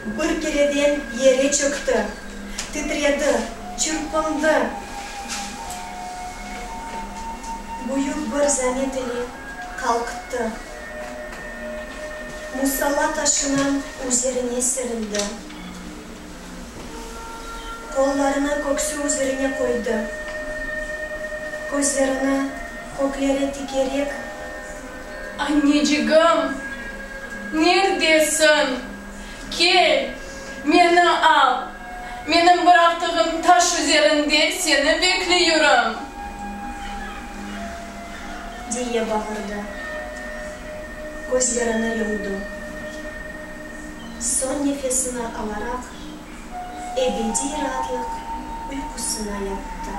Bir kereden yere çökti, titredi, çırpındı. Büyük bir zamet ile qalqtı. Musalla taşınıñ üzerine serildi. Qollarını köksü üzerine qoydı. Közlerini köklere tikerek. Annecigim, neredesiñ? Kel, meni al! Menim bıraqtığım taş üzerinde seni bekleyürüm! Diye bağırdı. Közlerini yumdı. Soñ nefesini alaraq, ebediy raatlıq uyqusına yattı.